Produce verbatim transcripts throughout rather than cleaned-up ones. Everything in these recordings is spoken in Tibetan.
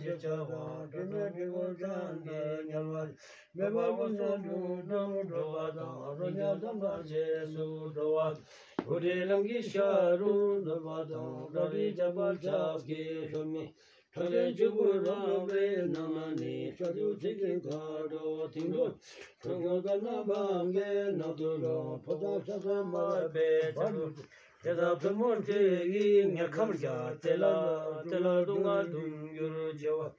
ཞེས་བྱ་བ་སྒྲོན་མེ་དཀྱིལ་འཁོར་ཙམ་དུ་ཉལ་བ། མེ་འབར་བུ་སྣ་དྲུག་རྣམས་འགྲོ་བ་དང་། རོ་མྱགས་ཙམ་པ་རྗེས་སུ་འགྲོ་བ། འོ་དེ་ལམ་གྱི་ཤ་རུས་གདུག་པ་དང་། སྐྲ་རིས་ཆག་པ་ལྕགས་ཀྱི་ཞོ་མི། ཁྲག་ལན་བཅུ་དགུ་རང་རེའི་ནང་ན་ནི། ཤ་དུག་ཚིལ་གྱི་ཁ་དོག་དིང་དུ། ཁྲག་འཁྱུག་དཀར་ནག་སྤང་གི་ནང་དུ་ཡང་། ཕོ་བྲང་ཤ་ཟ་དམར་པོའི་བྱ་རུ། དེ་དག་ཐུན་མོང་དེ་ཡི་དམྱལ་ཁམས་བརྒྱ། དེ་ལ་དེ་ལ་སྡུག་བསྔལ་བདུན་འགྱུར་བྱེད་པ།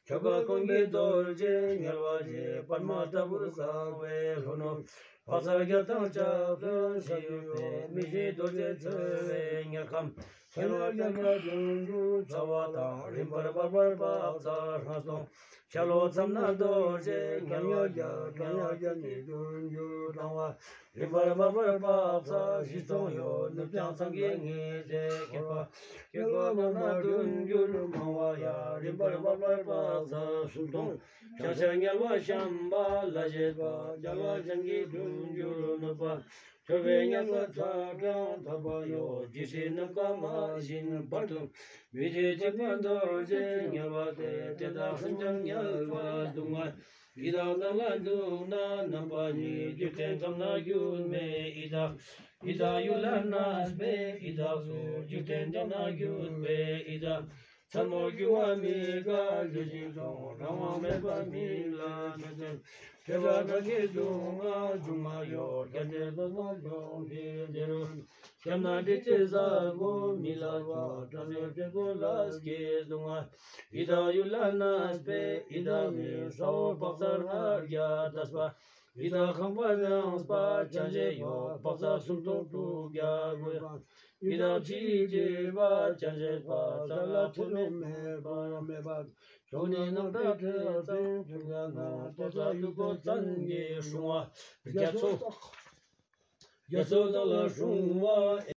ཁྱབ་པ་ཀུན་གྱི་རྡོ་རྗེ་དམྱལ་བ་ཡི། པདྨ་ལྟ་བུར་བསགས་པའི་ལྷོ་ནུབ། བག་ཚ་བརྒྱ་དང་བརྒྱད་ཅུ་ཞིག་ཡོད་པའི། མི་ཤེས་རྡོ་རྗེ་འཚོ་བའི་དམྱལ་ཁམས། ཚེ་ལོ་བརྒྱ་དང་བདུན་ཅུ་ཚ་བ་དང་། རིམ་པར་བར་པར་བག་ཚ་ལྷག་སྟོང་། ཤར་ལྷོ་མཚམས་ན་རྡོ་རྗེ་དམྱལ་བ་བརྒྱ། གྲང་དབྱར་བརྒྱ་ནི་བདུན་འགྱུར་གྲང་བ། རིམ་པར་བར་པར་བག་ཚ་བཞི་སྟོང་ཡོད། ནུབ་བྱང་མཚམས་ཀྱི་ཉི་ཟེར་ཁྱད་པར། དམྱལ་བ་རྣམས་ན་བདུན་འགྱུར་མང་བ་ཡང་། རིམ་པར་བར་པར་བག་ཚ་སུམ་སྟོང་། བྱང་ཤར་དམྱལ་བ་བྱམས་པ་ལ་བྱེད་པ། རྒྱལ་བ་བྱམས་ཀྱི་བདུན་འགྱུར་ནུབ་པ། ཁྱབ་པའི་དམྱལ་བ་ཚ་གྲང་ཚ་བ་ཡོད། ཇི་སྲིད་ནམ་མཁའ་མ་བཞིན་བར་དུ། མི་མཐུན་གཅིག་པ་རྡོ་རྗེ་དམྱལ་བ་སྟེ། དེ་དག་སེམས་ཀྱང་དམྱལ་བ་སྡུག་བསྔལ། ཡི་དྭགས་རྣམས་ལ་སྡུག་བསྔལ་རྣམ་པ་གཉིས། འཇིག་རྟེན་ཁམས་ན་རྒྱུ་མེད་ཡི་དྭགས། ཡི་དྭགས་ཡུལ་ལ་གནས་པའི་ཡི་དྭགས་སོ། འཇིག་རྟེན་གྱི་ནང་རྒྱུ་མེད་ཡི་དྭགས། མཚན་མོ་རྒྱུ་བ་མི་དགའ་ལུས་ཤིང་སྟོང་། རང་དབང་མེད་པ་མི་ལ་མི་སྲིད། དེ་བ་གང་གི་སྡུག་བསྔལ་དུ་མ་ཡོད། རྒྱལ་སྲས་ལ་མ་ལོངས་ཤིག་དེ་རུ། བྱམས་ན་འདི་ཅི་ཟ་དགོས་མི་ལ་བ། དྲག་ཤུལ་སྐྱེ་དགུ་ལ་སྐྱེས་སྡུག་བསྔལ། ཡི་དྭགས་ཡུལ་ལ་གནས་པའི་ཡི་དྭགས་མི། ས་འོག་བག་ཚ་ལྔ་བརྒྱ་འདས་པ། ཡི་དྭགས་ཁང་པ་ཡངས་པ་ཅན་ཅིག་ཡོད། བག་ཚ་སུམ་སྟོང་དྲུག་བརྒྱ་དགུ། ཡི་དྭགས་ཕྱི་ཡི་བྱེད་པ་ཅན་ཅིག་པ། ས་ལ་ཐོགས་མེད་མེད་པར་མེད་པ། ཞོགས་ནས་ནམ་ཟླ་ཁྲི་ཙམ་ཐུབ་ཀྱང་ན། ལྟོ་ཚང་དབྱུག་ཏོ་ཙམ་གྱིས་སྲུང་བ། རྒྱ་མཚོ་རྒྱ་མཚོ་དག་ལ་སྲུང་བ།